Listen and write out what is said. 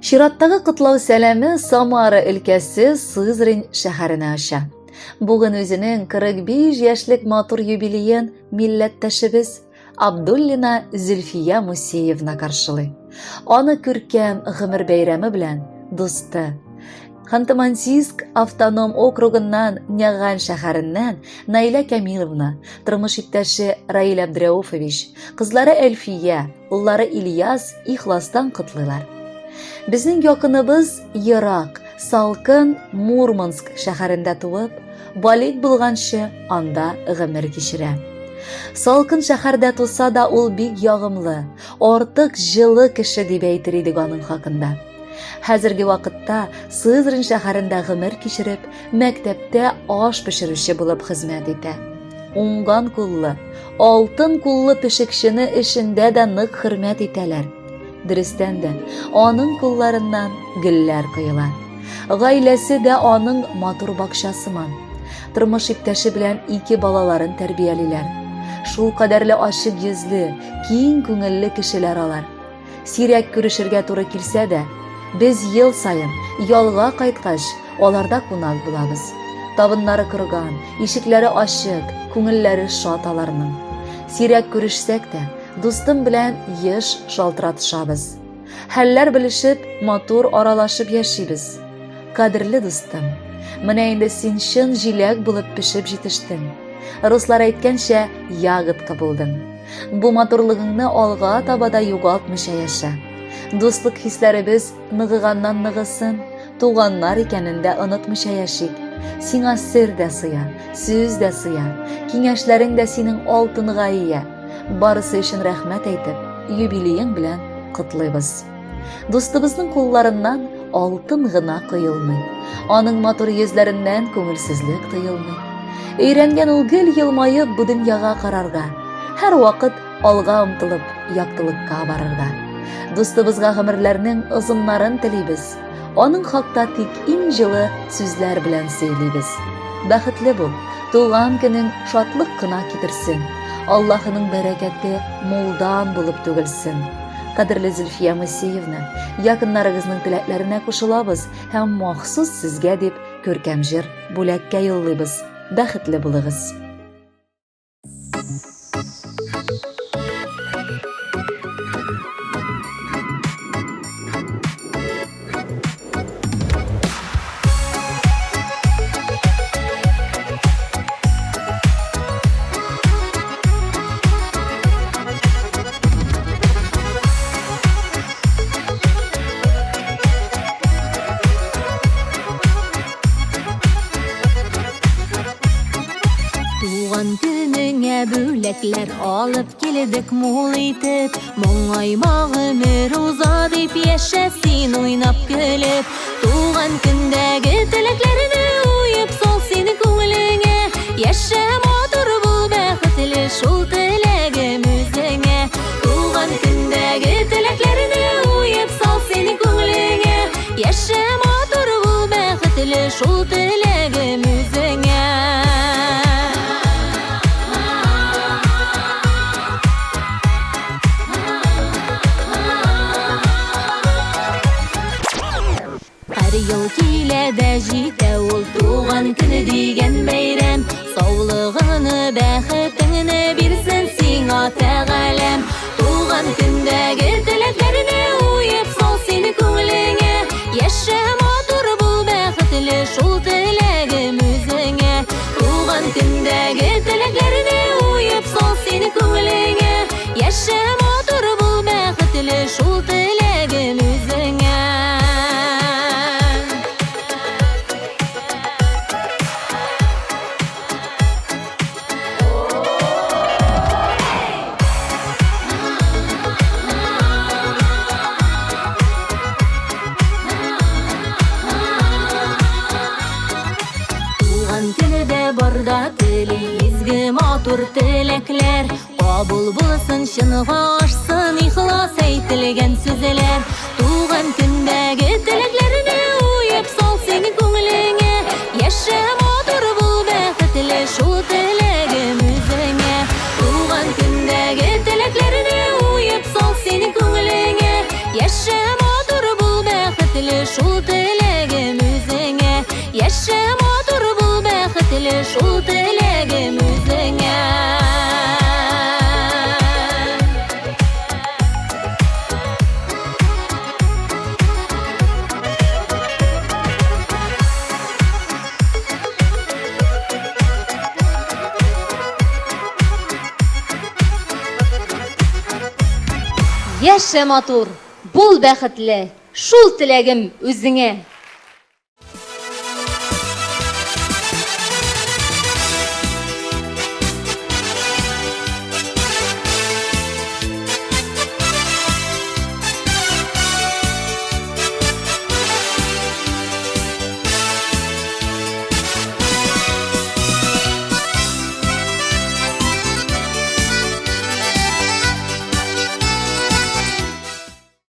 Чираттагы котлау сәламе Самара өлкәсе Сызрань шәһәренә оча. Бүген үзенең 45 яшьлек матур юбилеен милләттәшебез Абдуллина Зөлфия Мусеевна каршылый. Аны күркәм гомер бәйрәме белән дусты Ханты-Мансийск автоном округыннан Нягань шәһәреннән Наилә Камиловна, тормыш иптәше Раил Абдрәуфович, кызлары Әлфия, уллары Ильяс ихластан котлыйлар. Безнең якыныбыз ерак, салкын Мурманск шәһәрендә туып, балигъ булганчы анда гомер кичерә. Салкын шәһәрдә туса да ул бик ягымлы, артык җылы кеше дип әйтер идек аның хакында. Хәзерге вакытта Сызрань шәһәрендә гомер кичереп, мәктәптә аш пешерүче булып хезмәт итә. Уңган куллы, алтын куллы пешекчене эшендә дә нык хөрмәт итәләр. Дөрестән дә, аның кулларыннан гөлләр коела. Гаиләсе дә аның матур бакча сыман. Тормыш иптәше белән ике балаларын тәрбиялиләр. Шул кадәрле ачык йөзле, киң күңелле кешеләр алар. Сирәк күрешергә туры килсә дә, без ел саен ялга кайткач, аларда кунак булабыз. Табыннары корган, ишекләре ачык, күңелләре шат аларның. Сирәк күрешсәк тә, дустым белән еш шалтыратышабыз. Хәлләр белешеп, матур аралашып яшибез. Кадерле дустым, менә инде син чын җиләк булып пешеп җитештең. Руслар әйткәнчә, ягодка булдың. Бу матурлыгыңны алга таба да югалтмыйча яшә. Дуслык хисләребез ныгыганнан ныгысын, туганнар икәнен дә онытмыйча яшик. Сиңа сер дә сыя, сүз дә сыя, киңәшләрең дә синең алтынга ия. Барысы өчен рәхмәт әйтеп, юбилеең белән котлыйбыз. Дустыбызның кулларыннан алтын гына коелмый. Аның матур йөзләреннән күңелсезлек тоелмый. Өйрәнгән ул гел елмаеп бу дөньяга карарга, һәр вакыт алга омтылып, яктылыкка барырга. Дустыбызга гомерләрнең озыннарын телибез. Аның хакта тик иң җылы сүзләр белән сөйлибез. Бәхетле бул, туган көнең шатлык кына китерсен. Аллаһының бәрәкәте мулдан булып түгелсен. Кадерле Зөлфия Моисеевна, якыннарыгызның теләкләренә кушылабыз һәм махсус сезгә дип күркәм җыр бүләккә юллыйбыз. Бәхетле булыгыз! Туган көнеңә бүләкләр алып килдек мул итеп. Моңайма гомер уза дип яшә син уйнап көлеп. Туган көндәге теләкләрне уеп сал син күңелеңә. Яшә матур бул бәхетле шул теләгем үзеңә. Туган көндәге теләкләрне уеп сал син күңелеңә. Яшә матур бул бәхетле шул теләгем үзеңә. Һәр ел килә дә җитә ул туган көне дигән бәйрәм. Саулыгыңны, бәхетеңне бирсен сиңа Тәгаләм. Туган көндәге теләкләрне уеп сал син күңелеңә. Яшә матур бул бәхетле шул теләгем үзеңә. Туган көндәге теләкләрне уеп сал син күңелеңә. Яшә матур бул бәхетле шул теләгем үзеңә. Туган көне дә барда тели изге матур теләкләр. Кабул булсын, чынга ашсын ихлас әйтелгән сүзләр. Туган көндәге теләкләрне уеп сал син күңелеңә. Яшә матур бул бәхетле шул теләгем үзеңә. Туган көндәге теләкләрне уеп сал син күңелеңә. Яшә матур бул бәхетле. Яшә матур, бул бәхетле, шул теләгем үзеңә.